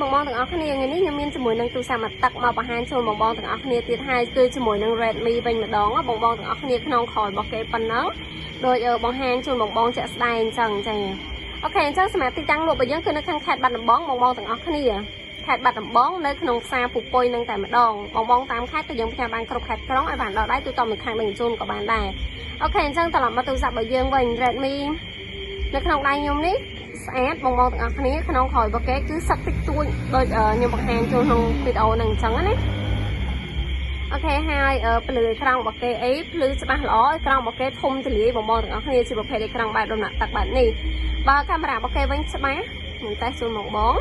បងបងទាំងអស់គ្នាថ្ងៃនេះខ្ញុំមានជាមួយនឹងទូរស័ព្ទមួយទឹកមកបង្ហាញជូនបងបងទាំងអស់គ្នាទៀតហើយគឺជាមួយនឹង Redmi វិញម្ដងបងបងទាំងអស់គ្នាក្នុងក្រោយរបស់គេប៉ុណ្ណឹងដោយបង្ហាញជូនបងបងជាក់ស្ដែងអញ្ចឹងចា OK អញ្ចឹងសម្រាប់ទីតាំងលក់របស់យើងគឺនៅខាងខេត្តបាត់ដំបងបងបងទាំងអស់គ្នាខេត្តបាត់ដំបងនៅក្នុងផ្សារពូពុយនឹងតែម្ដងបងបងតាមខេត្តក៏យើងផ្ញើបានគ្រប់ខេត្តក្រុងឲ្យបានដល់ដៃទូតមួយខាងនឹងជូនក៏បានដែរ OK អញ្ចឹងត្រឡប់មកទូរស័ព្ទរបស់យើងវិញ Redmi នៅក្នុងដៃខ្ញុំនេះស្អាតបងបងទាំងអស់គ្នាក្នុងក្រោយរបស់គេគឺសឹកតិចតួចដូចខ្ញុំបង្ហាញចូលក្នុងវីដេអូហ្នឹងអញ្ចឹងណា OK ហើយភ្លឺអេក្រង់របស់គេអីភ្លឺច្បាស់ល្អអេក្រង់របស់គេធំទូលាយបងបងទាំងអស់គ្នាជាប្រភេទអេក្រង់បែបដំណាក់ទឹកបែបនេះបើកាមេរ៉ារបស់គេវិញច្បាស់ខ្ញុំតេស្តជូនបងបង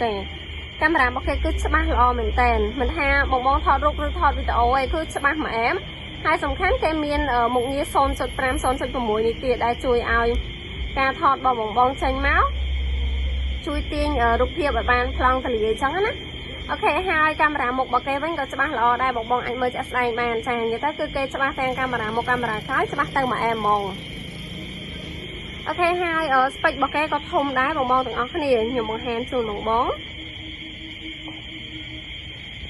ចាកាមេរ៉ារបស់គេគឺច្បាស់ល្អមែនតើមិនថាបងបងថតរូបឬថតវីដេអូឯងគឺច្បាស់មួយអែមហើយសំខាន់គេមានមុខងារ 0.5 0.6 នេះទៀតដែលជួយឲ្យការថតរបស់បងបងចេញមកជួយទាញរូបភាពឲ្យបានប្លង់ទលាយអញ្ចឹងណា OK ហើយកាមេរ៉ាមុខរបស់គេវិញក៏ច្បាស់ល្អដែរបងបងអាចមើលជាក់ស្ដែងបានចានិយាយទៅគឺគេច្បាស់ទាំងកាមេរ៉ាមុខកាមេរ៉ាក្រោយច្បាស់ទៅមួយអែមហ្មង OK ហើយ spec របស់គេក៏ធំដែរបងបងទាំងអស់គ្នាខ្ញុំបង្ហាញជូនបងបង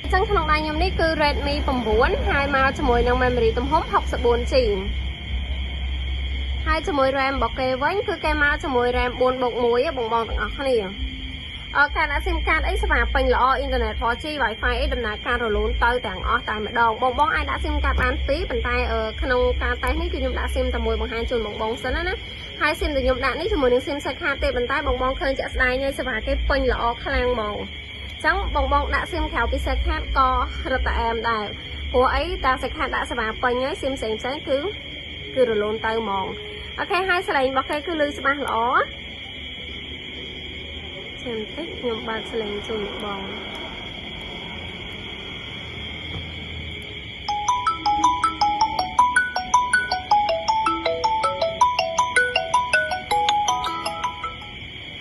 អញ្ចឹងក្នុងដៃខ្ញុំនេះគឺ Redmi 9ហើយមកជាមួយនឹង memory ទំហំ 64GB ហើយជាមួយ RAM របស់គេវិញគឺគេមកជាមួយ RAM 4+1 បងបងទាំងអស់គ្នាការដាក់ SIM card អីស្វាពេញល្អអ៊ីនធឺណិត 4G Wi-Fi អីដំណើរការរលូនទៅទាំងអស់តែម្ដងបងបងអាចដាក់ SIM card បាន2ប៉ុន្តែក្នុងការតេស្តនេះគឺខ្ញុំដាក់ SIM តែមួយបង្ហាញជូនបងបងសិនណាហើយ SIM ដែលខ្ញុំដាក់នេះជាមួយនឹង SIM សាខាទេប៉ុន្តែបងបងឃើញជាក់ស្ដែងហើយសេវាគេពេញល្អខ្លាំងហ្មងអញ្ចឹងបងបងដាក់ SIM ក្រៅពីសាខាក៏រត់តែអែមដែរព្រោះអីតាសាខាដាក់សេវាពេញហើយ SIM ផ្សេងផ្សេងគឺរលូនទៅហ្មង OK ហើយសលេងរបស់គេគឺលឺច្បាស់ល្អចាំតិចខ្ញុំបើកសលេងជូនបង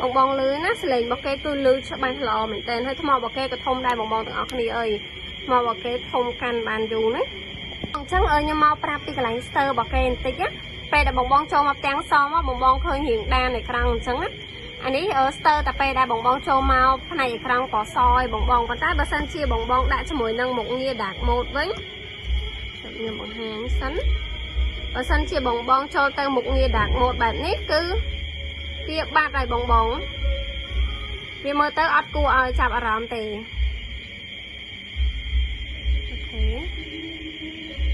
បងបងលឺណាសលេងរបស់គេគឺលឺច្បាស់ល្អមែនតើហើយថ្មរបស់គេក៏ធំដែរបងបងទាំងអស់គ្នាអើយថ្មរបស់គេធំកាន់បានយូរណាអញ្ចឹងខ្ញុំមកប្រាប់ពីកន្លែងស្ទើរបស់គេបន្តិចណាពេលដែលបងបងចូលមកផ្ទាំងសមកបងបងឃើញរៀងដានអេក្រង់អញ្ចឹងណាអានេះស្ទើតែពេលដែលបងបងចូលមកផ្នែកអេក្រង់ពណ៌សឲ្យបងបងប៉ុន្តែបើសិនជាបងបងដាក់ជាមួយនឹងមុខងារ dark mode វិញខ្ញុំបង្ហាញសិនបើសិនជាបងបងចូលទៅមុខងារ dark mode បែបនេះគឺវាបាត់ហើយបងបងវាមើលទៅអត់គួរឲ្យចាប់អារម្មណ៍ទេ OK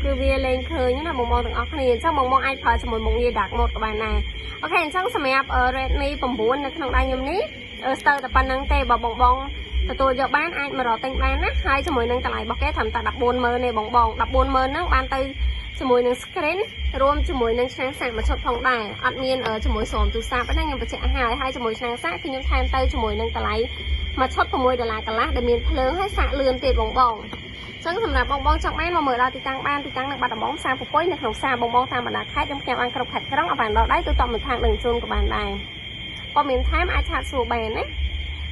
គឺវាលែងឃើញណាបងបងទាំងអស់គ្នាអញ្ចឹងបងបងអាចប្រើជាមួយមុខងារ dark mode ក៏បានដែរ OK អញ្ចឹងសម្រាប់ Redmi 9នៅក្នុងដៃខ្ញុំនេះស្ទើរតែប៉ុណ្្នឹងទេបើបងបងទទួលយកបានអាចមករកទិញបានណាហើយជាមួយនឹងតម្លៃរបស់គេត្រឹមតែ140,000ទេបងបង140,000ហ្នឹងបានទៅជាមួយនឹង screen រួមជាមួយនឹងឆ្នាំងសាកមួយឈុតផងដែរអត់មានជាមួយស្រោមទូរស័ព្ទទេណាខ្ញុំបញ្ជាក់ឲ្យហើយជាមួយឆ្នាំងសាកគឺខ្ញុំថែមទៅជាមួយនឹងតម្លៃមួយឈុត6ដុល្លារកន្លះដែលមានភ្លើងហើយសាកលឿនទៀតបងបងចឹងសម្រាប់បងបងចង់បានមកមើលដល់ទីតាំងបានទីតាំងនៅបាត់ដំបងផ្សារពពុយនៅក្នុងផ្សារបងបងតាមបណ្ដាខេត្តខ្ញុំផ្ញើបានគ្រប់ខេត្តក្រុងឲ្យបានដល់ដៃទូតមួយខាងនឹងជូនក៏បានដែរព័ត៌មានថែមអាចឆាតសួរបានណា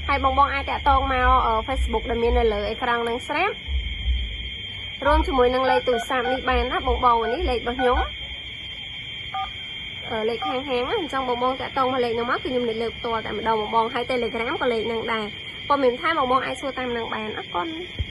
ហើយបងបងអាចតាក់ទងមក Facebook ដែលមាននៅលើអេក្រង់នឹងស្រាប់រួមជាមួយនឹងលេខទូរស័ព្ទនេះបានណាបងបងនេះលេខរបស់ខ្ញុំលេខខាងហាងអញ្ចឹងបងបងតាក់ទងមកលេខហ្នឹងមកគឺខ្ញុំលើកផ្ទាល់តែម្ដងបងបងហើយ Telegram ក៏លេខហ្នឹងដែរព័ត៌មានថែមបងបងអាចសួរតាមនឹងបានអរគុណ។